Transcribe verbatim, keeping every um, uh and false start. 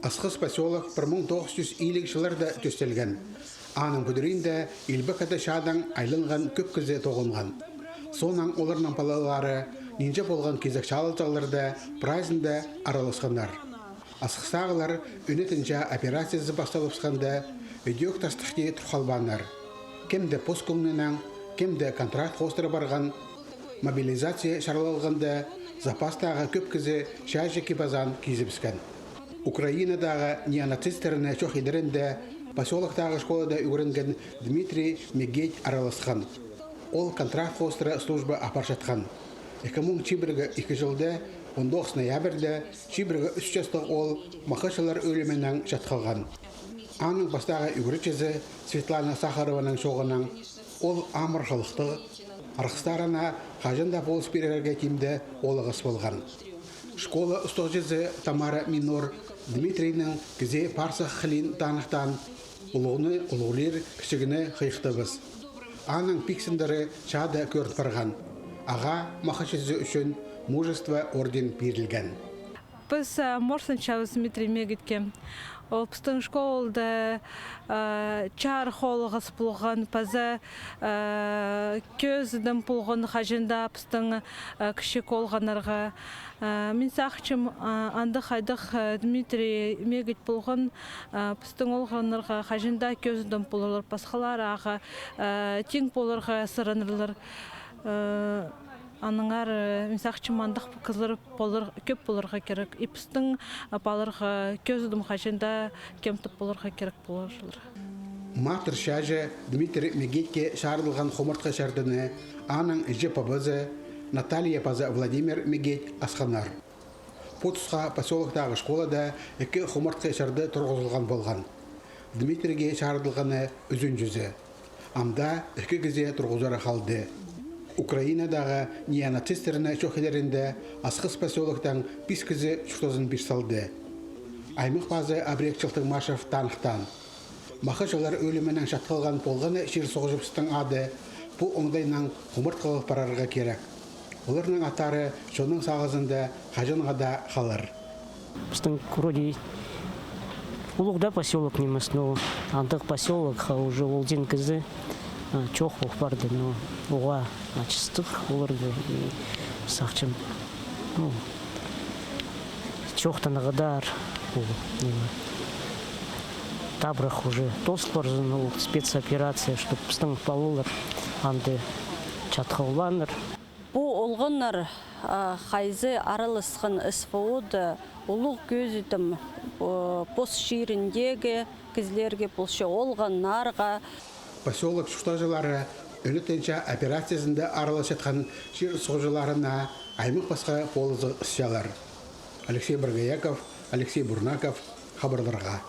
Асхыс посёлок пір муң тоғыс чӱс илиг чылларда тӧстелген. Аның пӱдірінде Илбек Ада чаадаң айланған кӧп кізі тоғынған. Соонаң оларның палалары нинҷе полған кизек чаалалҷағларда, прайзында араласханнар. Асхыстағылар ӱнетін чаа операциязы пасталыбысханда, ідӧк тастыхти тур халбааннар. Кем дее пос кӧңнінең, кем дее контракт хоостыра парған. Мобилизация чарлалғанда запастағы кӧп кізі чааҷы кип-азаан кизібіскен. Украинадағы неонацистерні чох идерінде посёлоктағы школада ӱгренген Дмитрий Мегедь араласхан. Ол контракт хоостыра служба апарчатхан. Ікі муң чибіргі ікі чылда он тоғыс ноябрьда чибіргі ӱс частығ оол махачылар ӧлімінең чат халған. Аның пастағы ӱгретчізі Светлана Сахарованың чооғынаң, ол амыр халыхтығ, арғыстарына хаҷан даа полыс пирерге тимде оолағас полған. Школа устағҷызы Тамара Минор Дмитрийнің кізее пар сах хылиин таныхтаан: улуғны улуғлир, кічігні хыйыхтабыс. Аның пик сындыры чаада кӧрін парған. Ағаа махачызы ӱчӱн Мужество орден пирілген. Піс, а, морсынчабыс Дмитрий Мегедьке. Ол пістің школада, а, чарых оолағас полған, паза, а, кӧзідім полған хаҷан даа пістің, а, кічіг оолғаннарға. А, мин сағынчам, а, андағ хайдағ, а, Дмитрий Мегедь полған, а, пістің оолғаннарға хаҷан даа кӧзідім поларлар, пасхалары ағаа, а, тиң поларға сыранарлар. А, аннаңар, а, мин сағынчам, андағ кізілер полар, кӧп поларға кирек. И пістің, а, паларға кӧзідім хаҷан даа кем-то поларға кирек поларлар. Матыр чааҷы Дмитрий Мегедьке чарыдылған хумартхы чардыны аның іҷе-пабазы Наталья паза Владимир Мегедь асханнар. Пу тусха посёлоктағы школада ікі хумартхы чарды турғызылған полған. Дмитрийге чарыдылғаны ӱзінҷізі. Ам даа ікі кізее турғызары халды. Украинадағы неонацистерні чох идерінде Асхыс посёлоктаң пис кізі чуртазын пир салды. Аймах пазы Абрек Чылтыгмашев таныхтаан: махачылар ӧлімінең чат халған полғаны чир-суғҷыбыстың ады пу оңдайнаң хумартхалығ парарға кирек. Оларның аттары чонның сағызында хаҷанға даа халар. Пістің вроде улуғ даа посёлок нимес, но андағ посёлокха уже олҷаң кізі, а, чох пол парды, но уғаа ачыстығ оларны, и сағынчам, ну, чоохтанарға даа ол ниме. Табырах уже тоос парзын ол спецоперация, чтоб пістің палалар анда чат халбааннар. Пу олғаннар, а, хайзы араласхан СВО-да, улуғ кӧзідім, о, пос чиріндегі кізілерге, полча олғаннарға. Посёлок чуртағҷылары ӱнетін чаа операциязында араласчатхан чир-суғҷыларына аймах пасха полызығ ысчалар. Алексей Боргояков, Алексей Бурнаков, хабарларға.